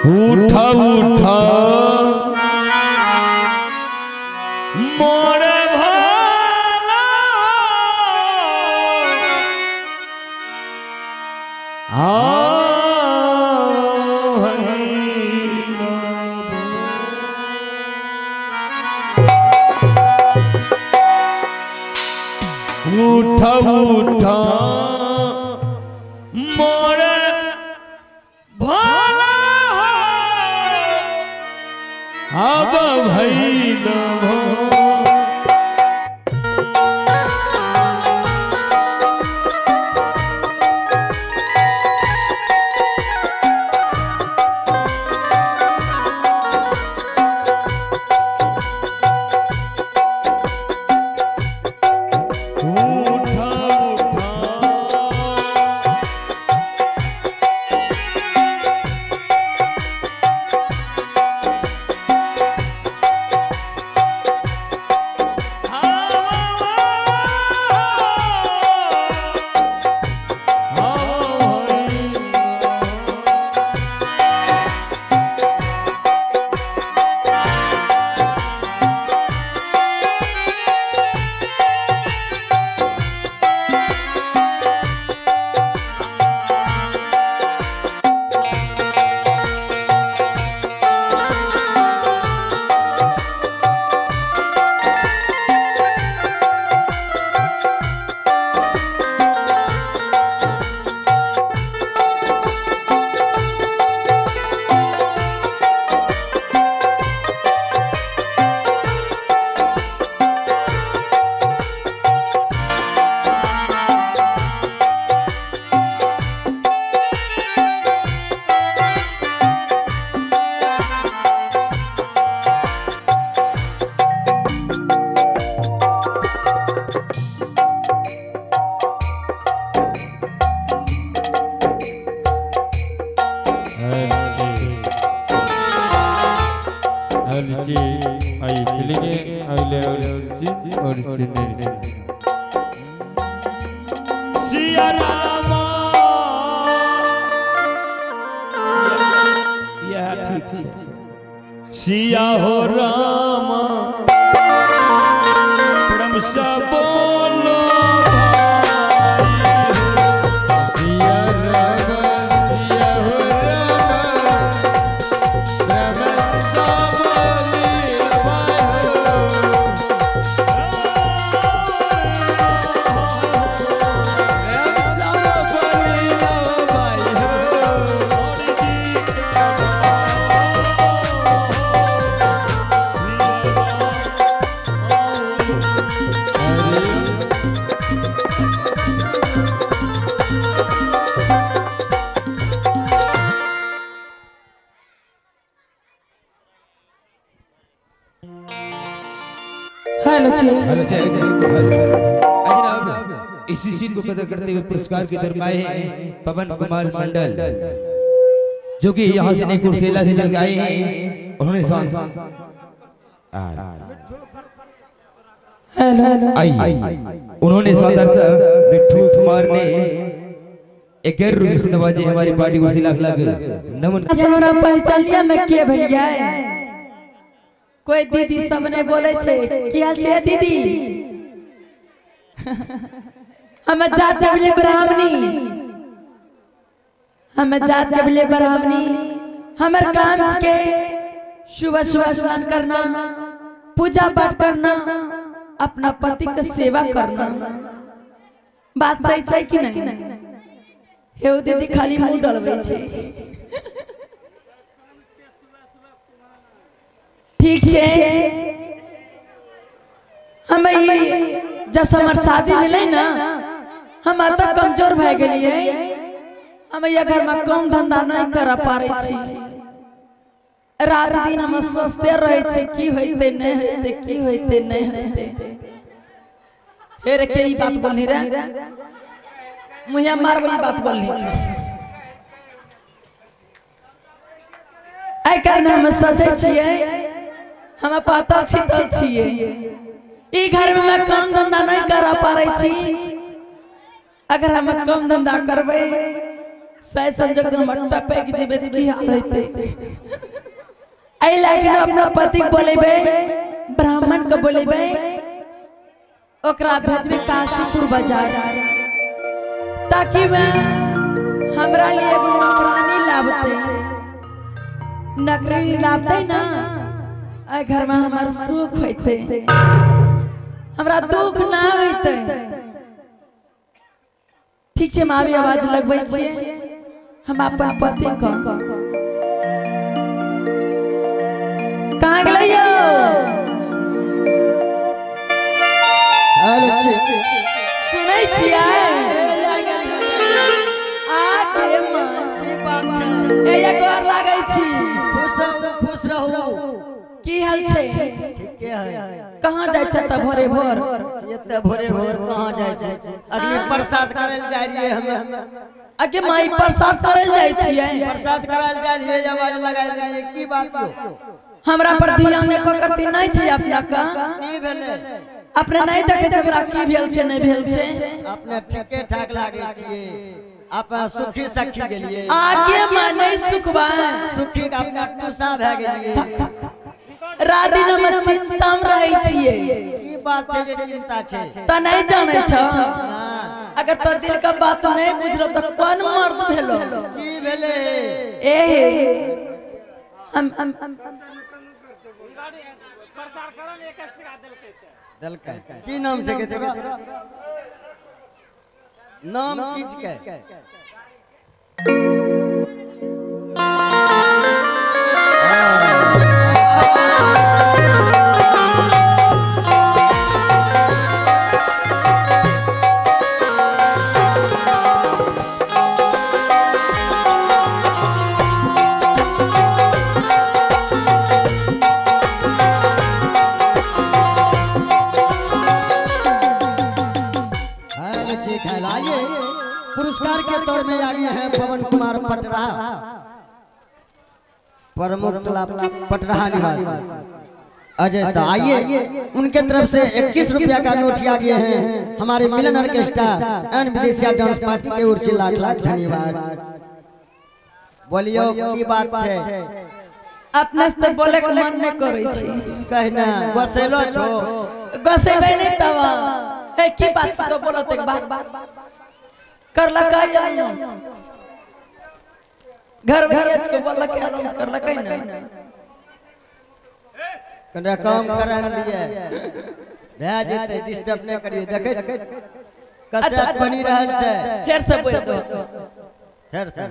उठा उठा मोर भला उठा उठा मोर भला अब भइल उठा उठा सिया राम यह ठीक है। सिया हो राम प्रेम से बोलो सिया राम सिया हो राम प्रेम से बोलियो भाई हो। प्रेम से बोलियो भाई हो। हेलो जी हेलो जी, हेलो। जनाब इसी सीन को कदर करते हुए पुरस्कार के दरमाए हैं पवन कुमार मंडल, जो कि यहाँ से नहीं कुर्सेला से चल के आए हैं। उन्होंने हेलो आइए उन्होंने शानदार सा मिट्ठू कुमार ने 11 रुपये से नवाजे हमारी पार्टी को लाख लाख नमन। हमरा पहचान लिया मैं के भलिया। कोई दीदी सब ने बोले छे की हाल छे दीदी। हम जात के बोले ब्राह्मणी, हम जात के बोले ब्राह्मणी। हमर काम के सुबह सुबह स्नान करना, पूजा पाठ करना, अपना पति के सेवा करना। बात सही छै कि नहीं? हे दीदी खाली मुंह डलबै छे। ठीक छे। हम जब से हमार शादी भेलै ना, हम अत कमजोर भए गेलियै। हम यह घर में काम धंधा नहीं कर पारे छी। रात दिन हम सोचते रहे छी की होइते नहीं होइते, की होइते नहीं होइते। हे रे के ई बात बोलनी रे, मुँह मार वाली बात बोलनी। एहि कारण हम सोचै छियै हम पातल छितल छियै। ई घर में मैं काम धंधा नहीं कर पारे छी। अगर हम काम धंधा करबै सह संजोग दिन मट्टा पैक जेबे त की हाल होते। एहि लागी न अपना पति के बोलेबे, ब्राह्मण के बोलेबे, ओकरा भेजबे काशीपुर बाजार ताकि वह हमरा लिए एगो नौकरानी लाबते। नौकरानी लाबते ना ए घर में हमार सुख होते, हमरा दुख ना होते। ठीक छै, मामी आवाज लगबै छियै हम अपन पति के। कहाँ गेलै यौ? सुनै छियै? आके माँ एया गोर लागै छी। खुश रहू, खुश रहू। की हाल छै? ठीके है। कहाँ जाइ छै त भोरे भोर? एते भोरे भोर कहाँ जाइ छै? अगली प्रसाद करल जाइ रहियै हम। अगे माई प्रसाद करल जाइ छियै? प्रसाद करल जाइ रहियै, आवाज लगाइ देलियै। की बात यौ? हमरा पर ध्यान एको करती नहीं छै अपना का। की भेलै? अपने नहीं देखे छै हमरा की भेल छै नहीं भेल छै। अपने ठीके ठाक लागै छियै, अपना सुखी सखी गेलियै। आगे माँ नहीं सुखबा, सुखी के अपना टूसा भए गेलियै। रात दिन हम चिंता में रहै छियै। की बात छै जे चिंता छै? त नहीं जानै छ। अगर तो दिल का बात नहीं बुझलो तो कौन मर्द भेलो? की भेलै? ए हम देलकै। की नाम छै के तोरा? नाम की छै? पुरस्कार के तौर में आगे हैं पवन कुमार पटराहा, प्रमुख पटराहा निवासी अजय शाह। आइए उनके तरफ से 21 रुपया का नोट आ गए हैं हमारे Milan orchestra and Videshiya dance party के ओर से लाख लाख धन्यवाद। बोलियो की बात है? अपना से बोले के मन नहीं करे छी। कहना बसेलो छो? गसेबे नहीं तब हे की बात तो बोलो एक बात करला का अनाउंस घर में आज को बोला के अनाउंस करला कहीं ना कने काम करन दिए भए जेते, डिस्टर्ब नहीं करिए। देखे कसरत बनी रहल छै। फेर से बोल दो, फेर से।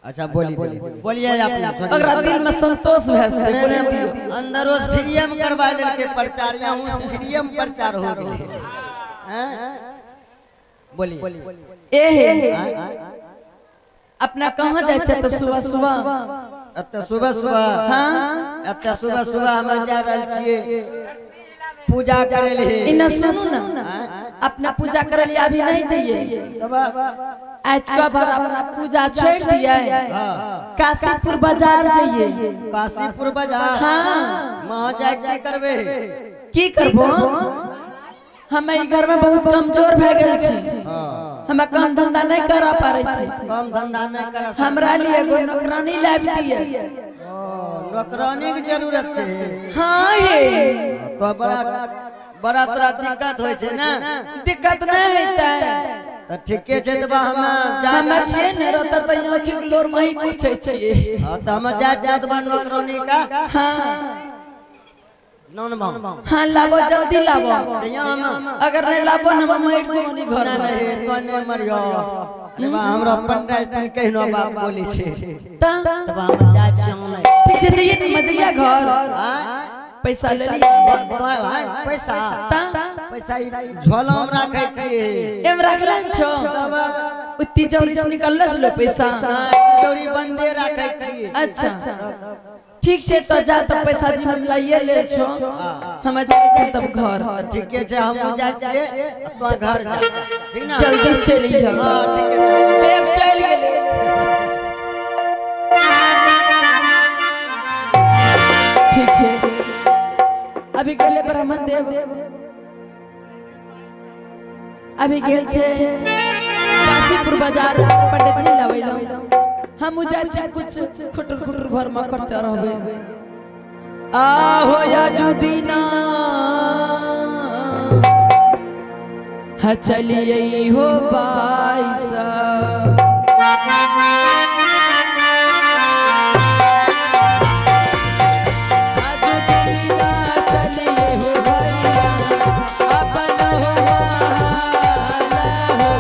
अच्छा बोली बोलिए आप। अगर दिल में संतोष भए बोले दियो। अंदरो से फ्रीए में करवा लेलके प्रचार, यहां से फ्रीए में प्रचार हो गेलै। हैं बोलिए। ए हे अपना कहाँ जाय छै त सुबह सुबह? एते सुबह सुबह? हां एते सुबह सुबह हम जा रहल छियै पूजा करे ले। इना सुनू ना, अपना पूजा करे ले अभी नहीं जाइए। तब आज का बार अपना पूजा छोड़ दिया, काशीपुर बाजार जाइए। काशीपुर बाजार? हां वहां जाय की करबे? की करबो? हम ई घर में बहुत कमजोर भए गेल छी। हम काम धंधा नहीं करा पारे छी। काम धंधा नहीं करा। हमरा लिए एगो नौकरानी लाबि दिए। ओ नौकरानी के जरूरत छै? हां हे तो बड़ा बड़ा तोरा दिक्कत होय छै ना? दिक्कत नहीं होतै त ठीके छै। त हम जा हम छियै ने रतर त आंखि के लोर में ही पूछै छियै। हां त हम जा जा त नौकरानी का। हां नॉन भाव। हां लाबो, जल्दी लाबो। अगर नहीं लाबो न हम मर जमनी घर में। नहीं तो नहीं मरियो। अरे बा हमरा पंडित तन कहनो बात बोली छै त तब हम जा छियौ नहीं। ठीक छै जइए त मजैया घर। हां पैसा ले लिया। पैसा त पैसा ई झोला में राखै छी। एम राखलन छो उ तिजोरी से निकलले छलो पैसा? ना तिजोरी बंदे राखै छी। अच्छा ठीक छै त जा त पैसा जी में लाइए ले छो। हम जाय छी तब घर। ठीके छै हम जाय छियै तो घर जा। ठीक ना? जल्दी चलि जाओ। हां ठीक छै। फेर चलि गेलै। ठीक छै अभी गेले ब्राह्मण देव, अभी गेल छै काशीपुर बाजार पंडित नहीं लावेला हम उजा छी कुछ खुटुर खुटुर घर में करते रहबे। आहो याजुदीना ह चलिए हो बाईसा चलिए हो भैया अपन हो माला हो।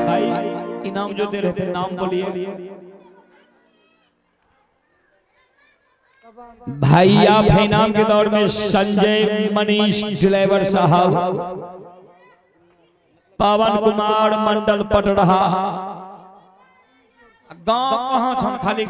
भाई इनाम जो दे रहे थे नाम बोलिए भाई। आप इनाम के दौर में संजय मनीष ड्राइवर साहब, पवन कुमार मंडल पटरहा, गांव कहाँ छम खाली